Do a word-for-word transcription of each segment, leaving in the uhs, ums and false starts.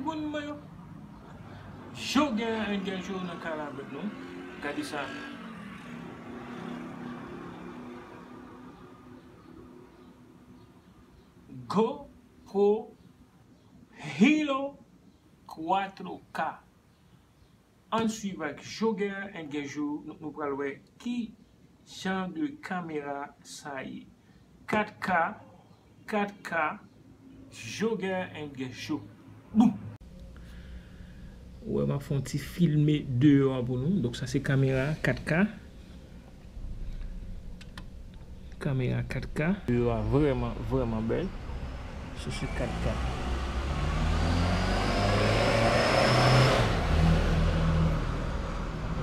Moun mwen yo. Jogè and Gèjou nan kay la avèk nou. Gade sa. GoPro Hero Quattro K. Ann swiv ak Jogè and Gèjou, nou, nou pral wè ki jan de kamera sa ye. Kat K, kat K, Jogè and Gèjou. Boum! Ou wè, m ap fè yon ti filme deyò a pou nou. Donk, sa se kamera kat K. Kamera kat K. Deyò a vrèman, vrèman bèl. Se sou kat K.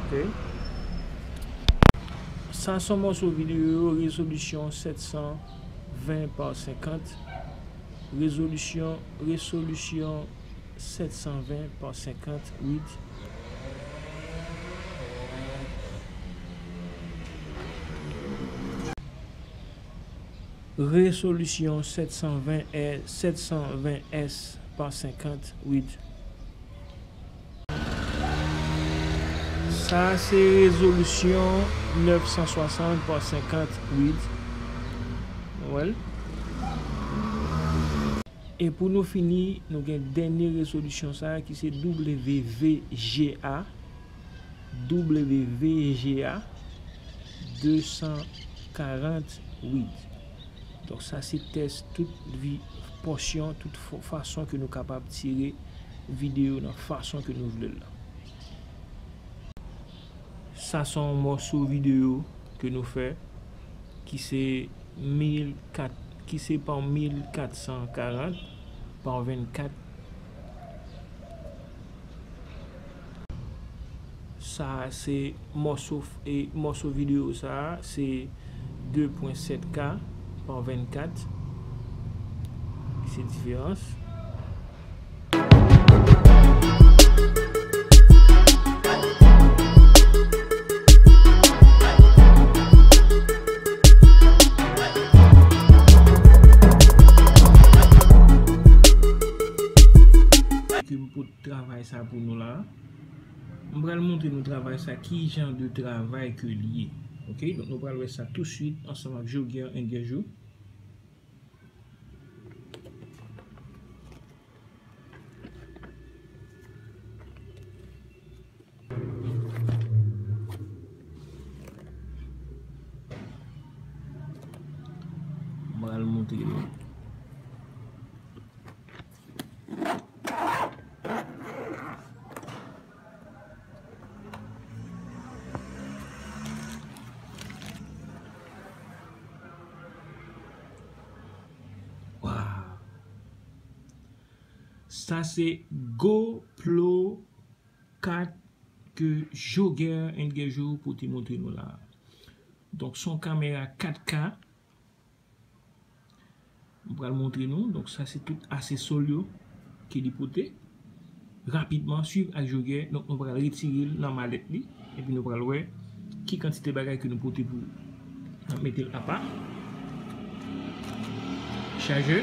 Ok. Sa se yon mòso videyo rezolisyon sèt san ven pa senkant. Rezolisyon, rezolisyon sèt san ven pa senkant uit. Rezolisyon sèt san ven è, sèt san ven S pa senkant uit. Sa se rezolisyon nèf san swasant pa senkant uit. Nou wè l? E pou nou fini, nou gen dènye rezolisyon sa a ki se W V G A, W V G A de san karant uit. Donk sa se tès tout vi-, pòsyon, tout fo-, fason ke nou kapab tire videyo nan fason ke nou vle l lan. Sa se yon mòso videyo ke nou fè ki se mil kat, ki se pa mil kat san karant pa vennkat. Sa se mòso f-, e mòso videyo sa a se de pwen sèt K pa vennkat. Se diferans. Ke m pot travay sa pou nou la. M pral montre nou travay sa, ki jan de travay ke l ye. Ok, donk nou pral wè sa touswit ansanm ak Jogè and Gèjou. M pral montre nou. Waw! Sa se GoPro kat ke Jogè and Gèjou pote montre nou la. Donk, se yon kamera kat K. M pral montre nou. Donk, sa se tout asesò l yo ke li pote. Rapidman, swiv ak Jogè. Donk, nou pral retire l nan malèt li. Epi nou pral wè ki kantite bagay ke nou pote pou n ap mete l apa. Chajè.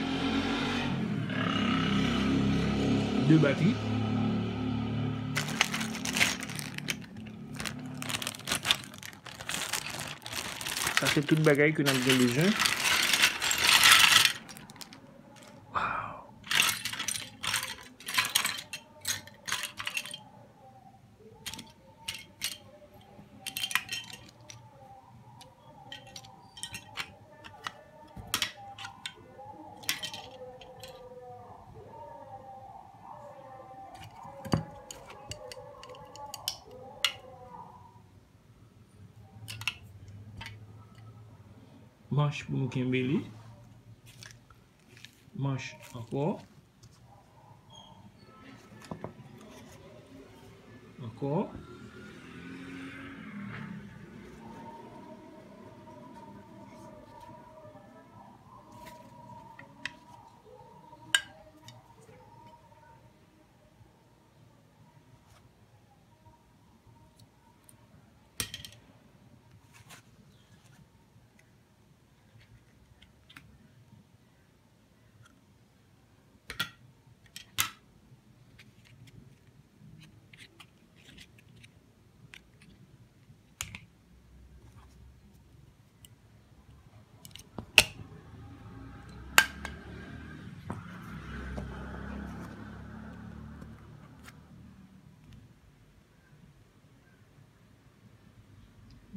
De batri. Sa se tout bagay ke n ap gen bezwen. Waw! Manch pou nou kenbe li. Manch ankò. Ankò.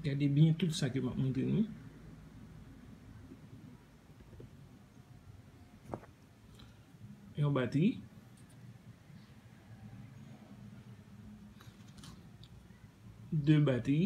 Gade byen tout sa ke m ap montre nou. Yon batri. De batri.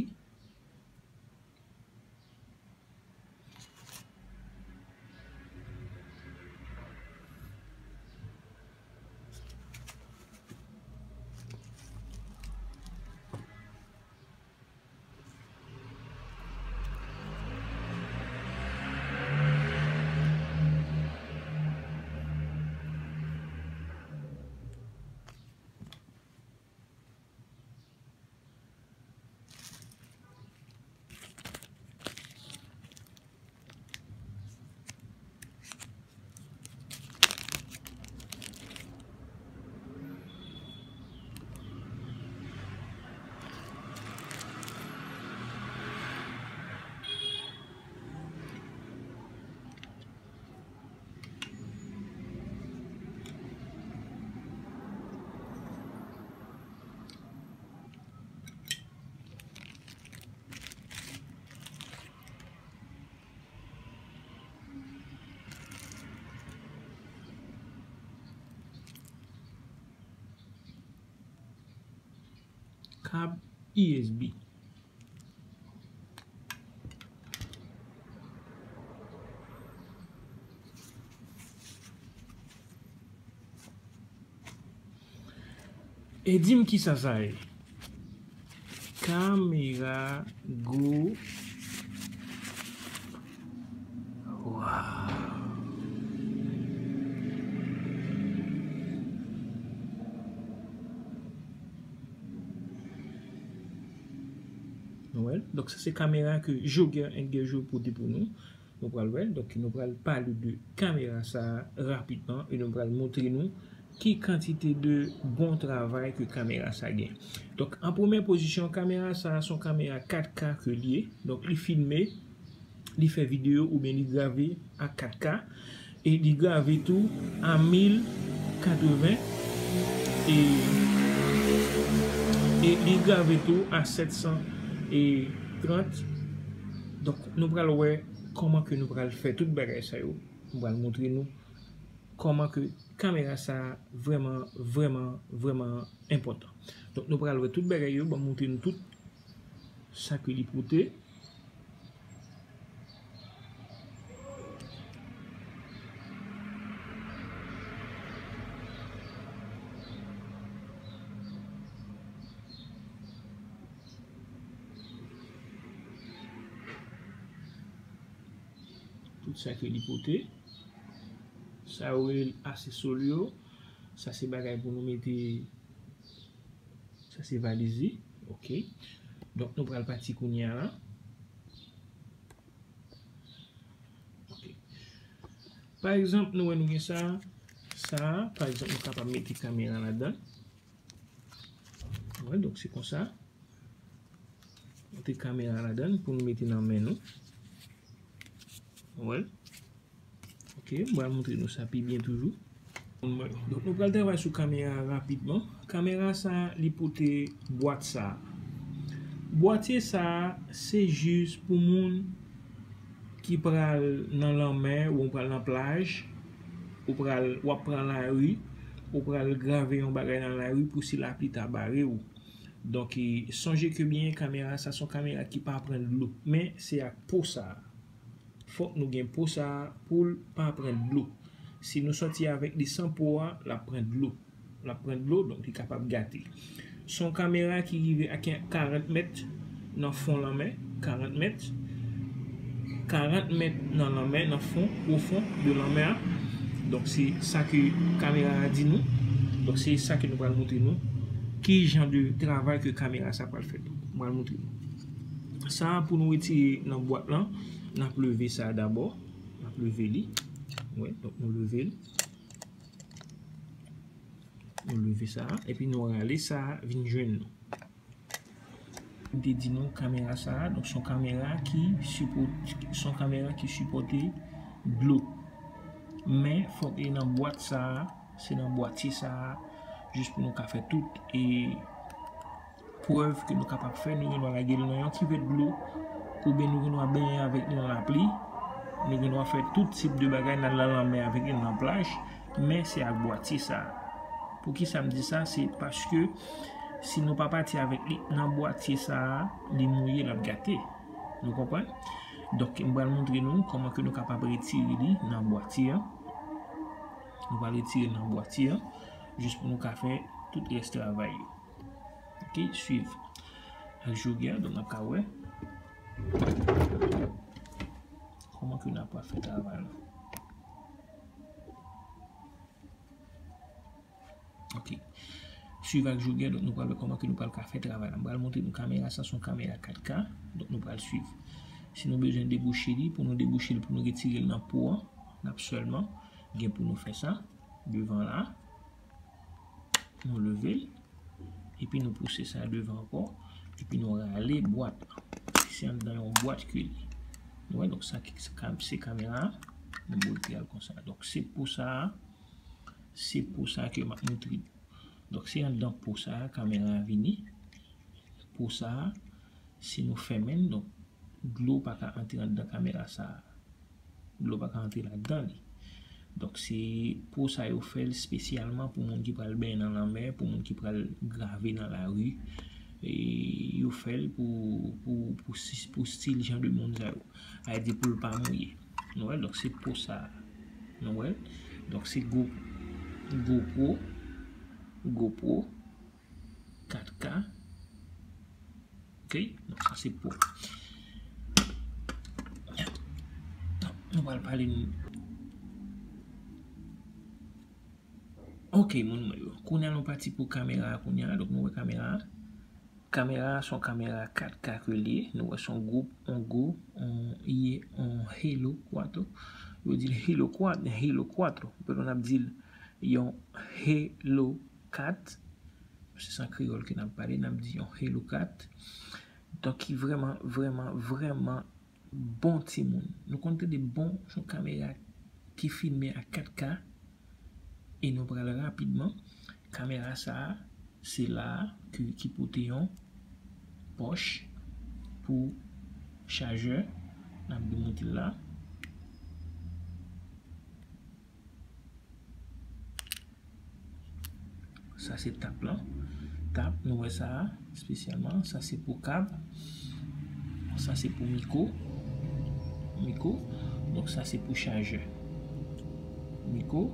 Kab U S B. E di m kisa sa ye? Kamera GoPro. Waw. Nou wè l? Donk, sa se kamera ke Joger Engejo pote pou nou. Nou pral wè l. Donk, nou pral pale de kamera sa a rapidman e nou pral montre nou ki kantite de bon travay ke kamera sa gen. Donk, an premyè pozisyon, kamera sa a se yon kamera kat K ke l ye. Donk, li filme, li fè videyo oubyen li grave a kat K. E li grave tou a mil katreven e, e li grave tou a sèt san e trant. Donk, nou pral wè kòman ke nou pral fè tout bagay sa yo. M pral montre nou kòman ke kamera sa a vrèman, vrèman, vrèman enpòtan. Donk, nou pral wè tout bagay yo, ban m montre nou tout sa ke li pote. Tout sa ke li pote. Sa yo rele asesò yo. Sa se bagay pou nou mete. Sa se valiz li. Ok. Donk, nou pral pati kounye a la. Ok. Pa egzanp, nou wè nou gen sa. Sa, pa egzanp, nou kapab mete kamera ladan. Wè, donk, se konsa. Mete kamera ladan pou nou mete nan men nou. Wè. Ok, m pral montre nou sa pi byen toujou. Donk, nou pral travay sou kamera a rapidman. Kamera sa a, li pote bwat sa a. Bwatye sa a, se jis pou moun ki pral nan lanmè, ou pral nan plaj, ou pral, w ap pran lari, ou pral grave yon bagay nan lari pou si lapli ta bare w. Donk, e, sonje ke byen, kamera sa se yon kamera ki pa pran dlo. Men, se ak po sa a. Fòk nou gen po sa a pou l pa pran dlo. Si nou sòti avèk li san po a, l ap pran dlo. L ap pran dlo, donk li kapab gate. Se yon kamera ki rive ak karant mèt nan fon lanmè, karant mèt. Karant mèt nan lanmè, nan fon, pwofon de lanmè a. Donk, se sa ke kamera a di nou. Donk, se sa ke nou pral montre nou. Ki jan de travay ke kamera sa pral fè. M pral montre nou. Sa a, pou nou retire nan bwat lan, n ap leve sa a dabò. N ap leve li. Wi, donk, nou leve l. Nou leve sa a, epi nou rale sa a vin jwenn nou. M te di nou kamera sa a, donk, se yon kamera ki sipò-, se yon kamera ki sipòte dlo. Men, fòk li nan bwat sa a, se nan bwatye sa a, jis pou nou ka fè tout e prèv ke nou kapab fè, nou gen dwa lage l nan yon kivèt dlo, oubyen nou gen dwa benyen avèk li nan lapli, nou gen dwa fè tout tip de bagay, n al nan lanmè avèk li nan plaj, men se ak bwatye sa a. Poukisa m di sa? Se paske si nou pa pati avèk li nan bwatye sa a, li mouye, l ap gate. Nou konprann? Donk, m pral montre nou kòman ke nou kapab retire li nan bwatye an. Nou pral retire l nan bwatye an, jis pou nou ka fè tout rès travay yo. Ok, swiv ak Joker, donk n ap ka wè kòman ke n ap fè travay la. Ok. Swiv ak Joker, donk nou pral wè kòman ke nou pral ka fè travay la. M pral montre nou kamera sa, se yon kamera kat K, donk nou pral swiv. Si nou bezwen debouche li, pou nou debouche li, pou nou retire l nan po an, n ap sèlman gen pou nou fè sa, devan la, nou leve l, epi nou pouse sa devan ankò, epi nou rale bwat la. Se anndan yon bwat ke li. Nou wè, donk sa ki, se kam-, se kamera a, nou bolte al konsa. Donk se po sa a, se po sa a ke m ap montre nou. Donk se anndan po sa a, kamera a vini. Po sa a, si nou fèmen l, donk dlo pa ka antre anndan kamera sa a. Dlo pa ka antre ladan li. Donk se po sa yo fè l espesyalman pou moun ki pral benyen nan lanmè, pou moun ki pral grave nan lari. E yo fè l pou, pou, pou, si- pou stil jan de moun sa yo. Sa vle di pou l pa mouye. Nou wè, donk se po sa a. Nou wè? Donk se Go-, GoPro, GoPro kat K. Ok, donk sa se po. Nou pral pale n-, ok, moun mwen yo. Kounye a nou pati pou kamera a kounye a. Donk nou wè kamera a. Kamera a se yon kamera kat K ke li ye. Nou wè se yon gwoup, yon gwo, yon, ye, yon Halo Quattro. Yo di l Halo Quat-, Halo Quattro. Petèt n ap di l yon Halo kat. Se san kreyòl ke n ap pale, n ap di yon Halo kat. Donk ki vrèman, vrèman, vrèman bon timoun. Nou konn tande bon, se yon kamera ki filme a kat K. E nou pral rapidman. Kamera sa a, se la a ki, ki pote yon pòch pou chajè. N ap demonte l la. Sa se tap lan. Tap, nou wè sa a, espesyalman. Sa se pou kab. Sa se pou mikwo. Mikwo. Donk sa se pou chajè. Mikwo.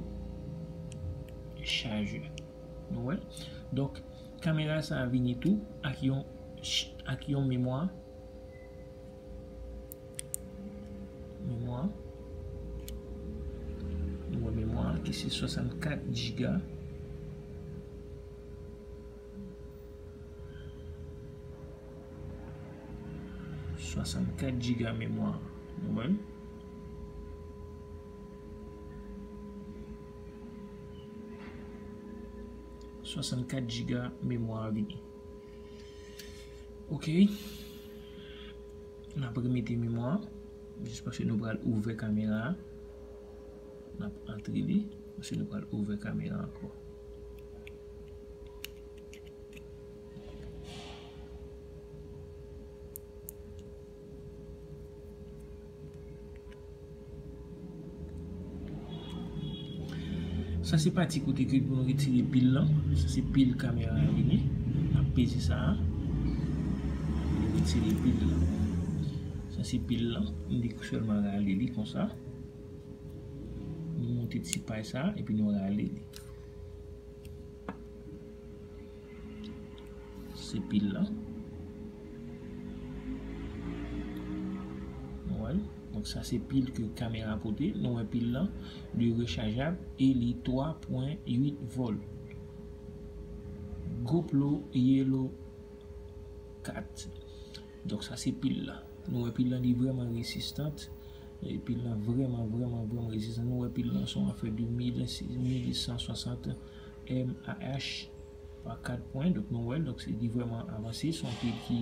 Chajè. Nou wè? Donk, kamera sa a vini tou ak yon, ak yon memwa. Memwa. Nou wè memwa ki se swasannkat jiga. Swasannkat jiga memwa. Nou wè l? Swasannkat jiga memwa a vini. Ok. N ap remete memwa a, jis paske nou pral ouvè kamera a. N ap antre li, paske nou pral ouvè kamera a ankò. Sa se pati kote ke pou nou retire pil lan. Sa se pil kamera a vini. N ap peze sa a. Pou nou retire pil lan. Sa se pil lan. Nou sèlman rale li konsa. Nou monte ti pay sa a, epi nou rale li. Se pil lan. Nou wè l? Donk sa se pil ke kamera pote. Nou wè pil lan, li rechajab e li twa pwen uit volt. GoPro Hero kat. Donk sa se pil lan. Nou wè pil lan li vrèman resistan. E pil lan vrèman, vrèman, vrèman rezistan. Nou wè pil lan se yon afè de mil, mil san swasant mAh pa kat pwen. Donk nou wè l, donk se li vrèman avanse. Se yon pil ki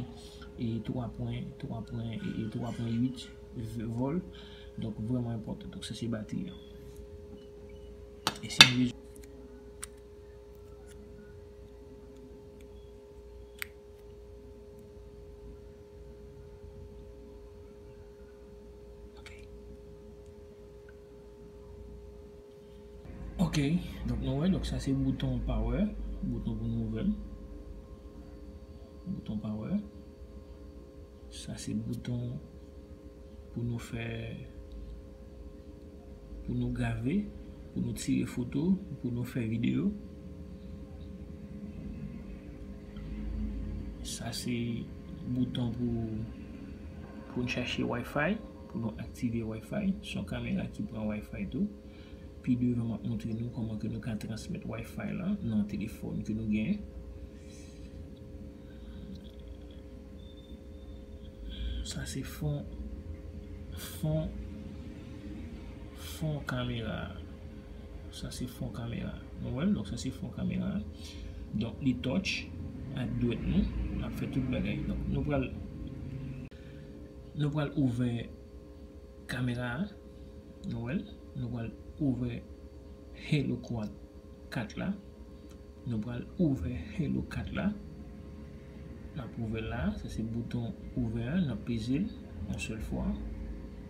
e twa pwen, twa pwen, e, e twa pwen uit v-, volt. Donk vrèman enpòtan. Donk sa se batri an. E si nou bezwen Ok, donk nou wè, donk sa se bouton power, bouton pou nou ouvè l. Bouton power. Sa se bouton pou nou fè, pou nou grave, pou nou tire foto, pou nou fè videyo. Sa se bouton pou, pou n chache Wi-Fi, pou nou aktive Wi-Fi. Se yon kamera ki pran Wi-Fi tou. Pi devan, m ap montre nou kòman ke nou ka transmèt Wi-Fi la nan telefòn ke nou genyen. Sa se fon, fon, fon kamera. Sa se fon kamera. Nou wè l? Donk, sa se fon kamera. Donk, li touch ak dwèt nou. N ap fè tout bagay. Donk, nou pral, nou pral ouvè kamera a. Nou wè l? Nou pral ouvè Halo Quad kat la. Nou pral ouvè Halo kat la. N ap ouvè l la. Sa se bouton ouvè a. N ap peze l yon sèl fwa.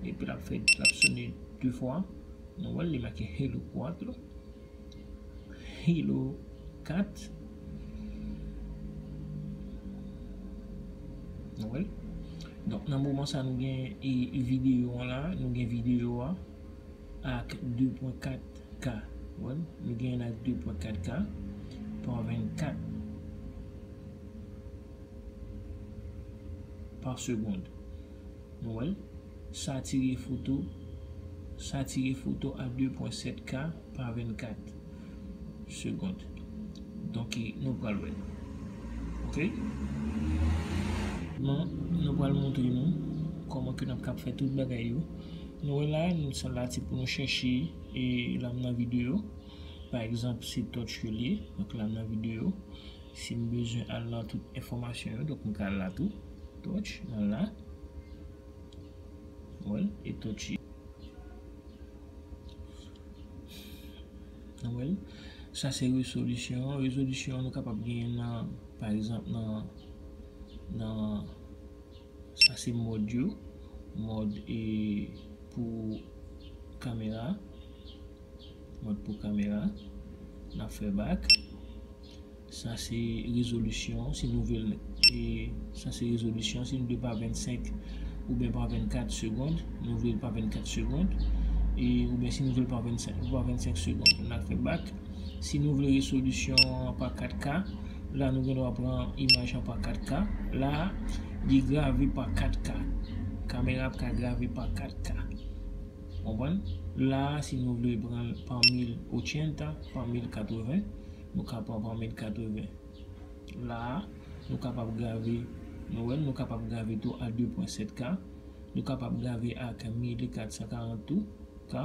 Epi l ap fè, l ap sonnen de fwa. Nou wè l, li make Halo Quad. Halo kat. Nou wè l? Donk, nan moman sa, nou gen, e, videyo an la, nou gen videyo a ak de pwen kat K. Wè l? Nou gen l ak de pwen kat K pa vennkat pa segond. Nou wè l? Sa tire foto, sa tire foto a de pwen sèt K pa vennkat segond. Donk, nou pral wè l. Ok? Bon, nou pral montre nou kòman ke n ap kab fè tout bagay yo. Nou wè la, nou sa la, se pou nou chèche, e, la m nan videyo. Pa egzanp, se touch yo li ye. Donk, la m nan videyo. Si m bezwen al nan tout enfòmasyon yo, donk m ka al la tou. Touch, m al la. Wè l, e touch. Nou wè l? Sa se rezolisyon. Rezolisyon nou kapab genyen nan, pa egzanp, nan, nan, sa se mòd yo. Mòd, e, pou kamera. Mòd pou kamera. N ap fè bak. Sa se rezolisyon, si nou vle l, e, sa se rezolisyon, si nou vle pa vennsenk oubyen pa vennkat segond, nou vle l pa vennkat segond, e, oubyen si nou vle l pa vennsenk, pa vennsenk segond, n ap fè bak. Si nou vle rezolisyon an pa kat K, la nou gen dwa pran imaj an pa kat K. La, li grave pa kat K. Kamera ap ka grave pa kat K. Konprann? La, si nou vle pran l pa mil ochenta, pa mil katreven, nou ka pran pa mil katreven. La, nou kapab grave, nou wè, nou kapab grave tou a de pwen sèt K. Nou kapab grave ak mil kat san karant tou, K.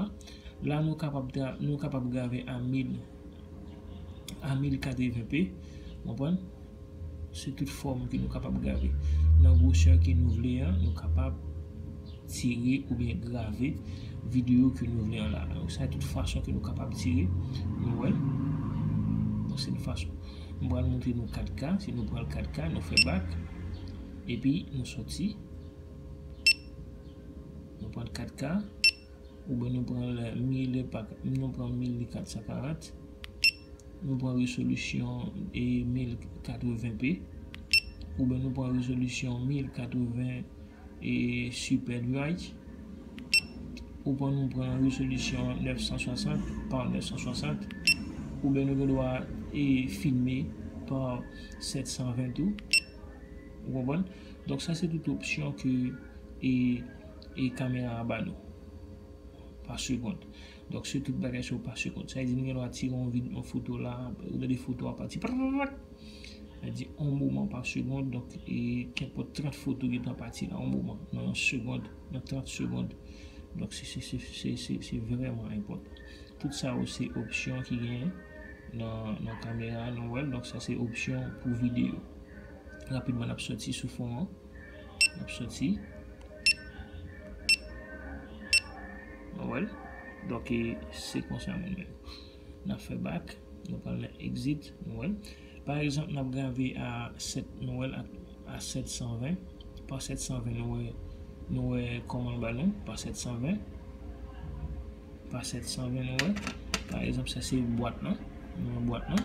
La, nou kapab tra-, nou kapab grave a mil, a mil katreven P. Konprann? Se tout fòm ke nou kapab grave. Nan gwosè ke nou vle an, nou kapab tire oubyen grave videyo ke nou vle an la. Sa tout fason ke nou kapab tire, nou wè. Donk, se yon fason. M pral montre nou kat K. Si nou pran l kat K, nou fè bak. Epi, nou soti. Nou pran kat K. Oubyen nou pran l mil pa, nou pran mil kat san karant. Nou pran rezolisyon, e, mil katreven P. Oubyen nou pran rezolisyon mil katreven, e, Super Bright. Oubyen nou pran rezolisyon nèf san swasant pa nèf san swasant. Oubyen nou gen dwa, e, filme pa sèt san ven tou. Ou konprann? Donk, sa se tout opsyon ke, e, e kamera a ba nou pa segond. Donk, se tout bagay sa yo pa segond. Sa vle di, nou gen dwa tire yon vid-, yon foto la, ou tande foto a pati, prak. Sa vle di, yon moman pa segond, donk, e kenpòt trant foto gentan pati la, yon moman, nan yon segond, nan trant segond. Donk, se, se, se vrèman enpòtan. Tout sa yo se opsyon ki genyen nan, nan kamera a, nou wè l. Donk, sa se opsyon pou videyo. Rapidman, n ap soti sou fon an. N ap soti. Nou wè l? Donk, e, se konsa moun menm. N ap fè back. Nou pral nan exit. Nou wè l? Pa egzanp, n ap grave a sèt, nou wè l, a, a sèt san ven. Pa sèt san ven, nou wè, nou wè kòman l ba nou. Pa sèt san ven. Pa sèt san ven, nou wè. Pa egzanp, sa se bwat lan. Nou wè bwat lan.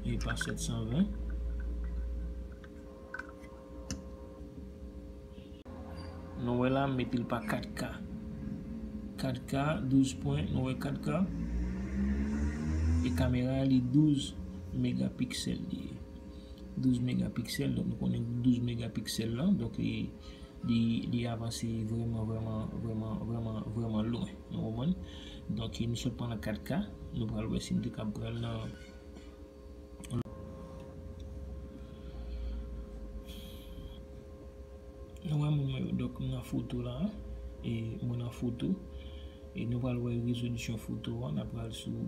E pa sèt san ven. Nou wè la, m mete l pa kat K. Kat K, douz pwen, nou wè kat K. E kamera a, li douz megapiksèl li ye. Douz megapiksèl, donk nou konnen douz megapiksèl lan, donk li, li, li avanse vrèman, vrèman, vrèman, vrèman, vrèman lwen. Nou konprann? Donk nou sot pran nan kat K, nou pral wè si nou te kab pran l nan Nou wè moun mwen yo, donk m nan foto la, e mwen nan foto, e nou pral wè rezolisyon foto a, n ap pral sou,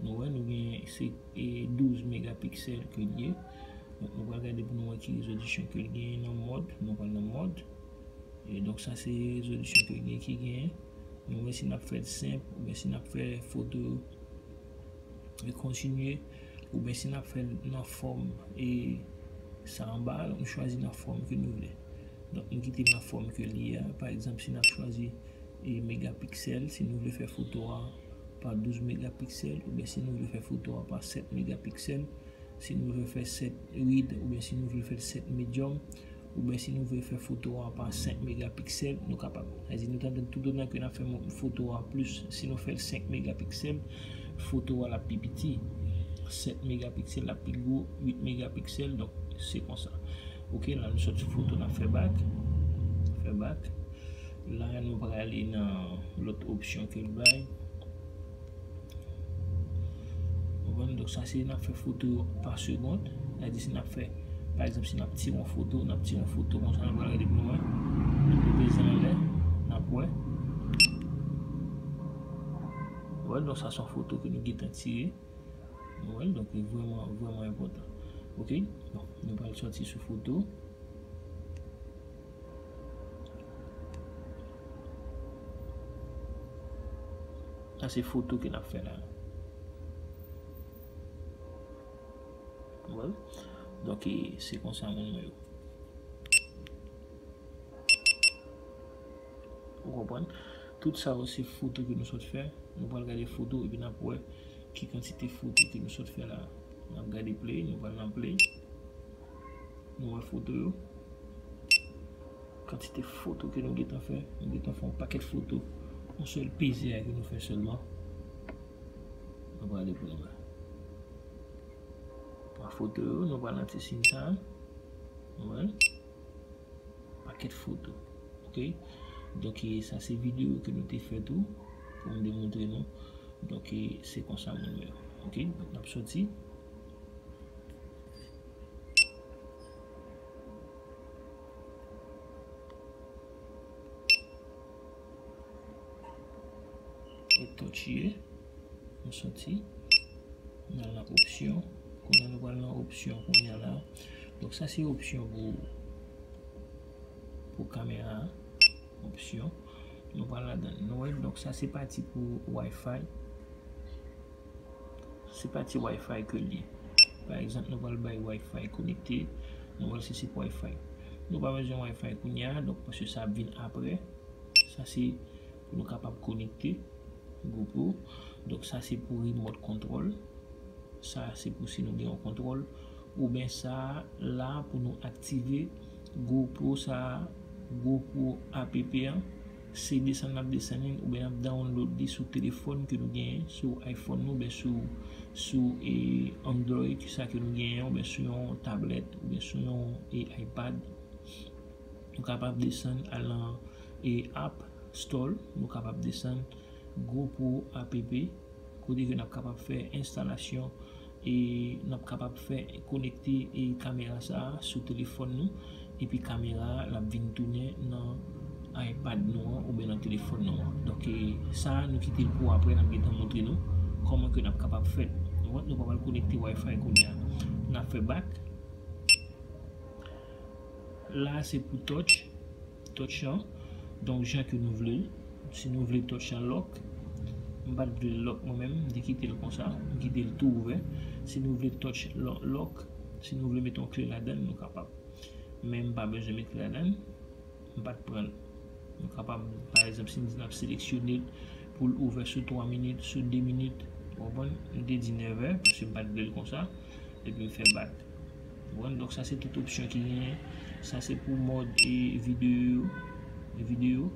nou wè nou gen se, e douz megapiksèl ke l ye, donk nou pral gade pou nou wè ki rezolisyon ke l genyen nan mòd, nou pral nan mòd, e donk sa se rezolisyon ke l gen, ki genyen, nou wè si n ap fè l senp, oubyen si n ap fè foto yo e kontinye, oubyen si n ap fè l nan fòm e sa anba a, donk nou chwazi nan fòm ke nou vle. Donk nou kite l nan fòm ke l ye a. Pa egzanp, si n ap chwazi e megapiksèl, si nou vle fè foto a pa douz megapiksèl, oubyen si nou vle fè foto a pa sèt megapiksèl, si nou vle fè sèt wide, oubyen si nou vle fè l sèt medium, oubyen si nou vle fè foto a pa senk megapiksèl, nou kapab. Sa vle di nou t ap tann toutotan ke n ap fè mo-, foto a plis, si nou fè l senk megapiksèl, foto a l ap pi piti. Sèt megapiksèl, l ap pi gwo, uit megapiksèl, donk se konsa. Oke, la nou sot sou foto, n ap fè bak. Fè bak. La nou prale nan lòt opsyon ke l bay. Konprann? Donk sa se n ap fè foto yo pa segond. Sa vle di si n ap fè, pa egzanp, si n ap tire yon foto, n ap tire yon foto konsa, nou pral gade pou nou wè. Nou peze anlè, n ap wè. Wè, donk sa se yon foto ke nou gentan tire. Nou wè l, donk li vrèman, vrèman enpòtan. Oke? Bon, nou pral sòti sou foto. Sa se foto ke n ap fè la. Bon. Donk, e, se konsa moun mwen yo. Ou konprann? Tout sa yo se foto ke nou sot fè. Nou pral gade foto epi n ap wè ki kantite foto ke nou sot fè la. N ap gade play, nou pral nan play. Nou wè foto yo. Kantite foto ke nou gentan fè. Nou gentan fè yon pakèt foto. Yon sèl peze a ke nou fè sèlman. Nou pral gade pou nou wè. Pran foto yo, nou pral nan ti siy sa. Nou wè. Pakèt foto. Oke? Donk, e, sa se videyo ke nou te fè tou, pou m demontre nou. Donk, e, se konsa moun yo. Oke? Donk, n ap soti. E touch ye. Nou soti. Nou al nan opsyon. Kounye a nou pral nan opsyon kounye a la. Donk sa se opsyon pou, pou kamera a. Opsyon. Nou pral ladan. Nou wè, donk sa se pati pou Wi-Fi. Se pati Wi-Fi ke l ye. Pa egzanp, nou pral bay Wi-Fi konekte. Nou wè se, se Wi-Fi. Nou pa bezwen Wi-Fi kounye a, donk, paske sa ap vin apre. Sa se pou nou kapab konekte GoPro. Donk, sa se pou remote control. Sa se pou si nou gen yon kontwòl. Oubyen sa la pou nou aktive GoPro sa, GoPro app an. Se desann n ap desann li, oubyen n ap download li sou telefòn ke nou genyen, sou iPhone nou, oubyen sou, sou, e, Android, sa ke nou genyen, oubyen sou yon tablèt, oubyen sou yon, e, iPad. Nou kapab desann al nan, e, App Store, nou kapab desann GoPro app, kote ke n ap kapab fè enstalasyon e n ap kapab fè konekte, e, kamera sa a sou telefòn nou, epi kamera a l ap vin tounen nan iPad nou an oubyen nan telefòn nou an. Donk, e, sa a nou kite l pou apre, n ap gentan montre nou kòman ke n ap kapab fè l. Nou wè, nou pa pral konekte Wi-Fi kounye a. N ap fè back. La se pou touch, touch lan, donk jan ke nou vle l. Si nou vle touch lan lock, m pa t vle l lock mwen menm, m te kite l konsa, m kite l tou ouvè. Si nou vle touch lo-, lock, si nou vle mete yon kle ladan l, nou kapab. Men m pa bezwen met kle ladan l. m pa t pran l. Nou kapab, pa egzanp, si n di n ap seleksyone l pou l ouvè sou twa minit, sou de minit, w konprann? M te di nèv è, paske m pa t vle l konsa, epi m fè back. Ou konprann? Donk, sa se tout opsyon ki genyen. Sa se pou mòd e videyo, videyo.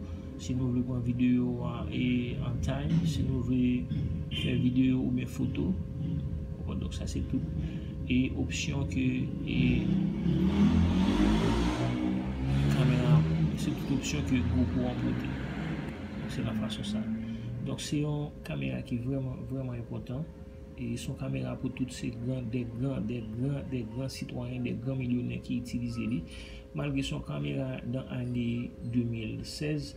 Si nou vle pran videyo a e an time, si nou vle fè videyo oubyen foto. Bon, donk, sa se tout e opsyon ke e kamera, se tout opsyon ke GoPro an pote. Donk, se nan fason sa. Donk, se yon kamera ki vrèman, vrèman enpòtan. E se yon kamera pou tout se gran, de gran, de gran, de gran sitwayen, de gran milyonè ki itilize li. Malgre se yon kamera nan ane de mil sèz,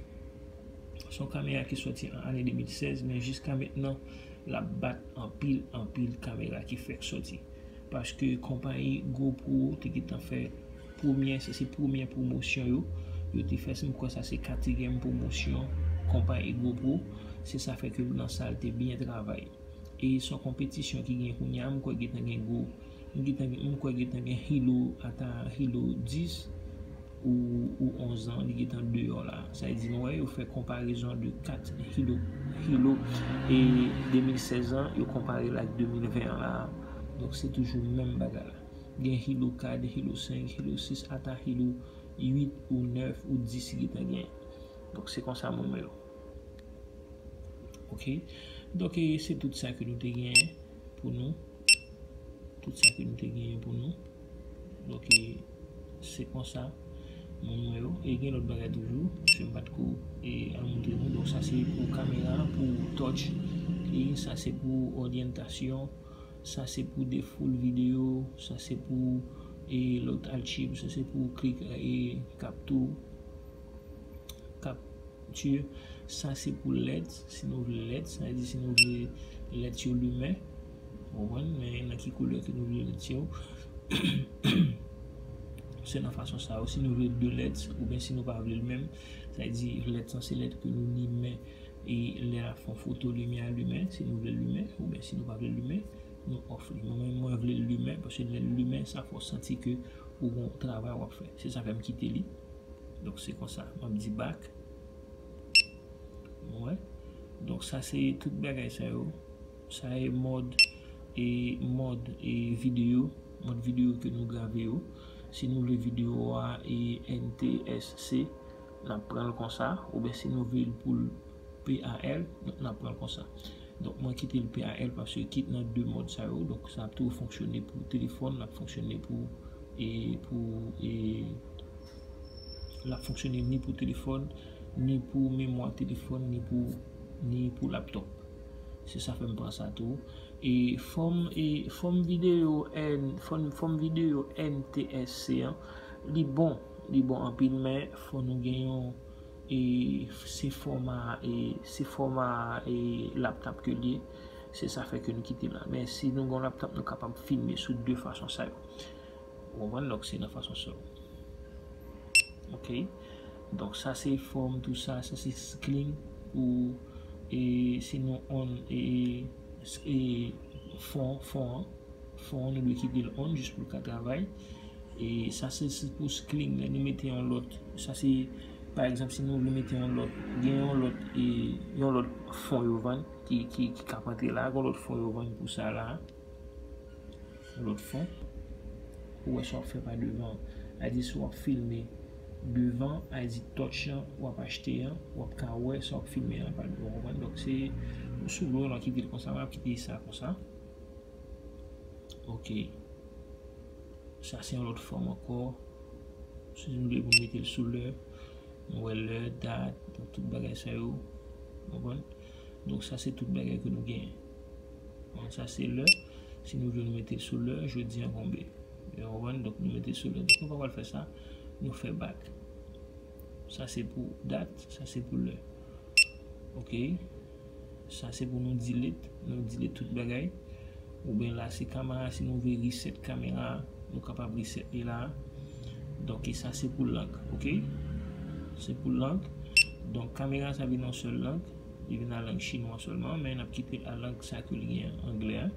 se yon kamera ki sòti an ane de mil sèz, men jiska mentnan, l ap bat anpil, anpil kamera ki fèk sòti. Paske konpayi GoPro te gentan fè premyè, se, se premyè pwomosyon yo. Yo te fè, si m kwè sa se katriyèm pwomosyon konpayi GoPro. Se sa fè ke nan sa l te byen travay. E se yon konpetisyon ki gen kounye a, m kwè gentan gen gwo, m gentan gen, m kwè gentan gen Hilo, ata Hilo dis ou, ou onz an, li gentan deyò la. Sa vle di, nou wè, yo fè konparezon de kat Hilo, Hilo e de mil sèz an, yo konpare l ak de mil ven an la. Donk, se toujou menm bagay la. Gen Hilo kat, Hilo senk, Hilo sis, ata Hilo uit ou nèf ou dis gentan gen. Donk, se konsa moun mwen yo. Ok. Donk, e, se tout sa ke nou te genyen pou nou. Tout sa ke nou te genyen pou nou. Donk, e, se konsa, moun mwen yo. E gen lòt bagay toujou, paske m pa t ko, e, al montre nou. Donk, sa se pou kamera, pou touch. E sa se pou oryantasyon. Sa se pou de full videyo. Sa se pou, e, lòt archive. Sa se pou click, e, capture. Capture. Sa se pou led, si nou vle led, sa vle di si nou vle led yo limen, ou konprann, men nan ki koulè ke nou vle led yo. Se nan fason sa yo, si nou vle de led, oubyen si nou pa vle l menm, sa vle di led sa se led ke nou limen, e lè l ap fè yon foto, limyè a limen, si nou vle l limen, oubyen si nou pa vle l limen, nou off li. Mwen menm, mwen vle l limen, paske lè l limen, sa fè w santi ke ou gon travay w ap fè. Se sa fè m kite li. Donk, se konsa. M ap di back. Ou wè? Donk, sa se tout bagay sa yo. Sa e mòd, e mòd, e videyo, mòd videyo ke nou grave yo. Si nou vle videyo a e N T S C, n ap pran l konsa. Oubyen si nou vle l pou l P A L, donk n ap pran l konsa. Donk, mwen kite l P A L paske kit nan de mòd sa yo, donk sa ap tou fonksyone pou telefòn, l ap fonksyone pou, e, pou, e, l ap fonksyone ni pou telefòn, ni pou memwa telefòn, ni pou, ni pou laptop. Se sa fè m pran sa tou. E fòm, e fòm videyo N, fòm, fòm videyo N T S C an, li bon, li bon anpil, men fò nou gen yon, e se fòma, e se fòma, e laptop ke l ye. Se sa fè ke nou kite la. Men si nou gen yon laptop, nou kapab filme sou de fason sa yo. Ou konprann? Donk, se nan fason sa yo. Ok. Donk, sa se fòm, tou sa, sa se screen pou, e, si nou on, e, e, fon, fon an. Fon an, nou dwe kite l on jis pou l ka travay. E sa se, se pou screen, lè nou mete yon lòt, sa se, pa egzanp, si nou vle mete yon lòt, gen yon lòt, e, yon lòt fon yo vann, ki, ki, ki ka rantre la, gen yon lòt fon yo vann pou sa la. Yon lòt fon. Ou wè sa w ap fè pa devan. A di si w ap filme devan, a di touch an, w ap achte an, w ap ka wè sa w ap filme an pa devan. Ou konprann? Donk, se, si w vle, w kite l konsa, m ap kite sa konsa. Ok. Sa se yon lòt fòm ankò. Si nou vle pou n mete l sou lè, nou wè lè, dat, donk tout bagay sa yo. Ou konprann? Donk sa se tout bagay ke nou genyen. Bon, sa se lè. Si nou vle nou mete l sou lè, jodi an konbe. Ou konprann? Donk nou mete l sou lè. Donk nou pa pral fè sa. Nou fè back. Sa se pou dat, sa se pou lè. Ok. Sa se pou nou delete, nou delete tout bagay. Oubyen la se kamera, si nou vle reset kamera, nou kapab reset li la. Donk, e sa se pou lang, ok? Se pou lang. Donk, kamera sa vin yon sèl lang. Li vin nan lang chinwa sèlman, men n ap kite l a lang sa ke li gen anglè a.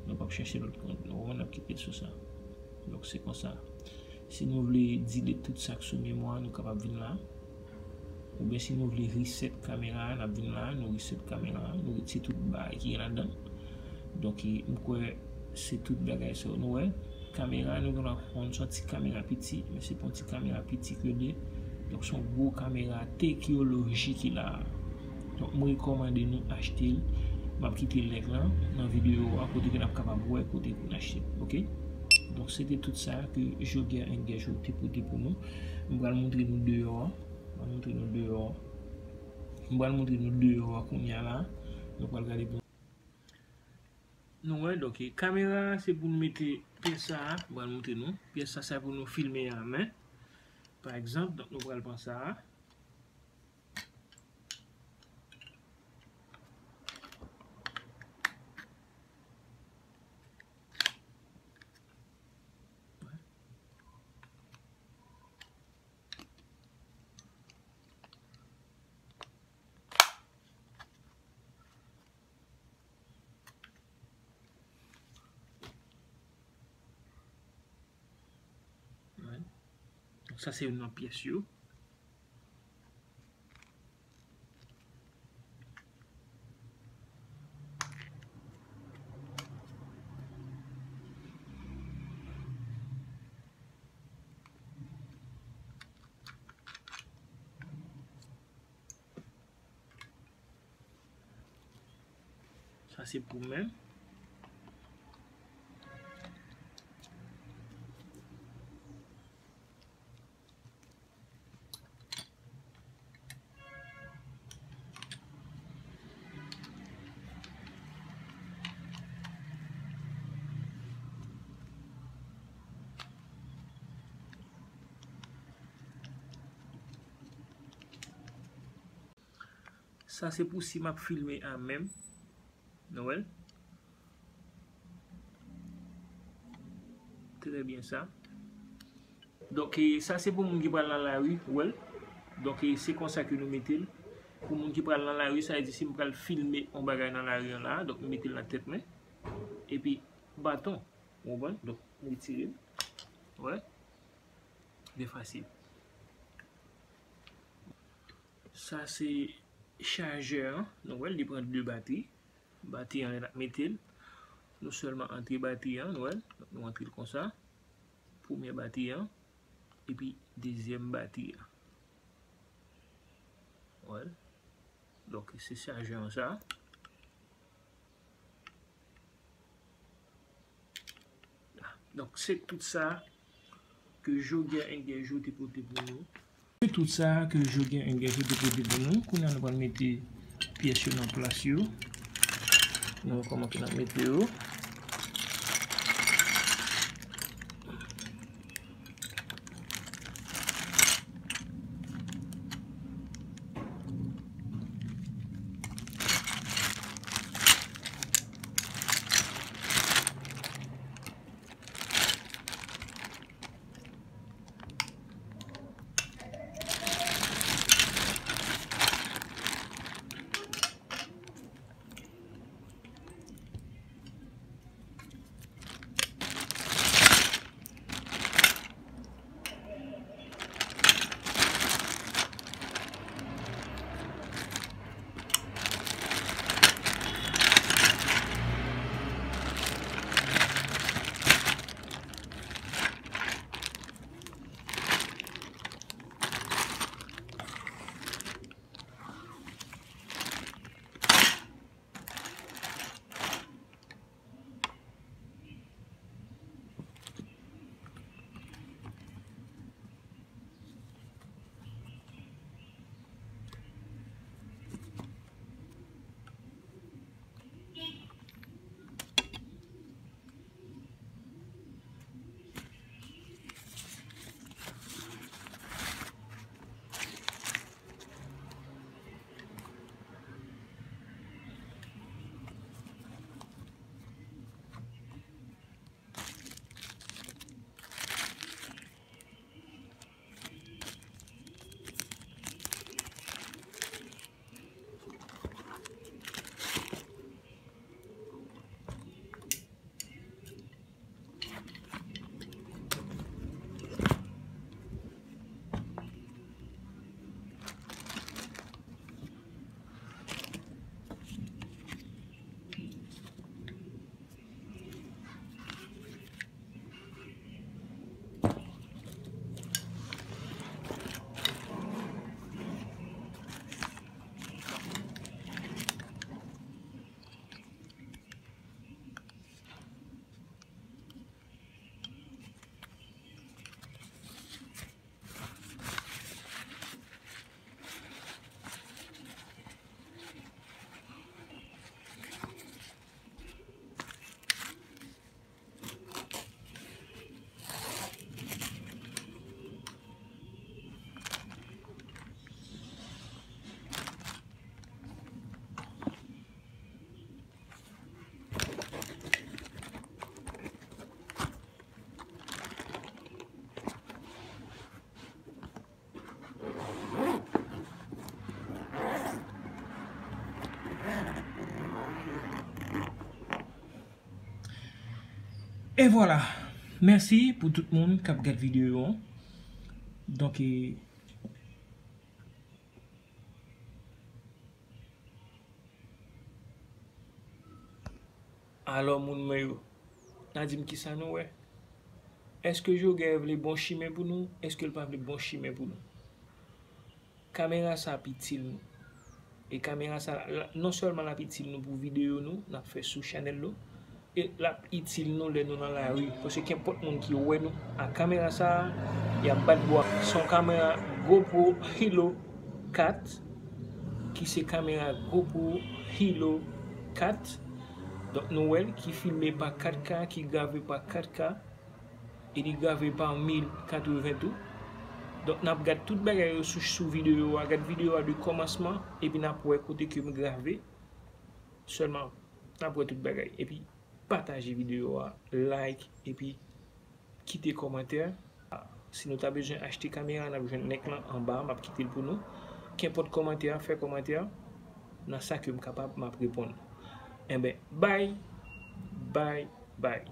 Nou p ap chèche lòt kont. Nou wè, n ap kite l sou sa. Donk, se konsa. Si nou vle delete tout sa k sou memwa, nou kapab vin la. Oubyen si nou vle reset kamera a, n ap vin la, nou reset kamera a, nou retire tout bagay ki gen ladan. Donk, e, m kwè se tout bagay sa yo. Nou wè, kamera a, nou gen dwa konn se yon ti kamera piti, men se pa yon ti kamera piti ke de. Donk, se yon gwo kamera teknoloji ki la a. Donk, m rekòmande nou achte l. M ap kite link lan nan videyo a, kote ke n ap kapab wè kote pou n achte l. Oke? Donk, se te tout sa ke Joger Engejo te pote pou nou. M pral montre nou deyò a. M pral montre nou deyò. M pral montre nou deyò a kounye a la. Nou pral gade pou nou wè, donk, kamera a, se pou nou mete pyès sa a. M pral montre nou. Pyès sa, sa pou nou filme a men. Pa egzanp, donk, nou pral pran sa a. Sa se youn nan pyès yo. Sa se pou men. Sa se pou si m ap filme a menm. Nou wè l? Trè byen sa. Donk, e, sa se pou moun ki pral nan lari, ou wè l? Donk, e, se konsa ke nou mete l. Pou moun ki pral nan lari, sa vle di si m pral filme yon bagay nan lari an la, donk m mete l nan tèt mwen. Epi, baton, ou konprann? Donk, m retire l. Ou wè? Byen fasil. Sa se chajè an, nou wè l, li pran de batri. Batri an, lè n ap mete l, nou sèlman antre batri an, nou wè l, nou antre l konsa. Premye batri an, epi dezyèm batri an. Ou wè l. Donk, se chajè an sa. Donk, se tout sa ke Joger Engejo te pote pou nou. Se tout sa ke Joger Engejo te pote pou nou. Kounye a, nou pral mete pyès yo nan plas yo. Nou wè kòman ke n ap mete yo. E vwala. Mèsi pou tout moun k ap gad videyo an. Donk, e, alò, moun mwen yo, n a di m kisa nou wè? Èske Jogè vle bon chimen pou nou? Èske l pa vle bon chimen pou nou? Kamera sa ap itil nou. E kamera sa, la, non sèlman l ap itil nou pou videyo nou, n ap fè sou chanèl nou, e l ap itil nou lè nou nan lari. Paske kenpòt moun ki wè nou ak kamera sa, y ap bat bwa. Se yon kamera GoPro Hero kat, ki se kamera GoPro Hero kat. Donk, nou wè l ki filme pa kat K, ki grave pa kat K. E li grave pa mil katreven tou. Donk, n ap gad tout bagay yo sou, sou videyo a. Gad videyo a de kòmansman, epi n ap wè kote ke m grave. Sèlman, n ap wè tout bagay. Epi, pataje videyo a, like, epi kite kòmantè. Si nou ta bezwen achte kamera, n ap jwenn link lan anba, m ap kite l pou nou. Kenpòt kòmantè, fè kòmantè nan sa ke m kapab, m ap reponn. Enben, bye, bye, bye.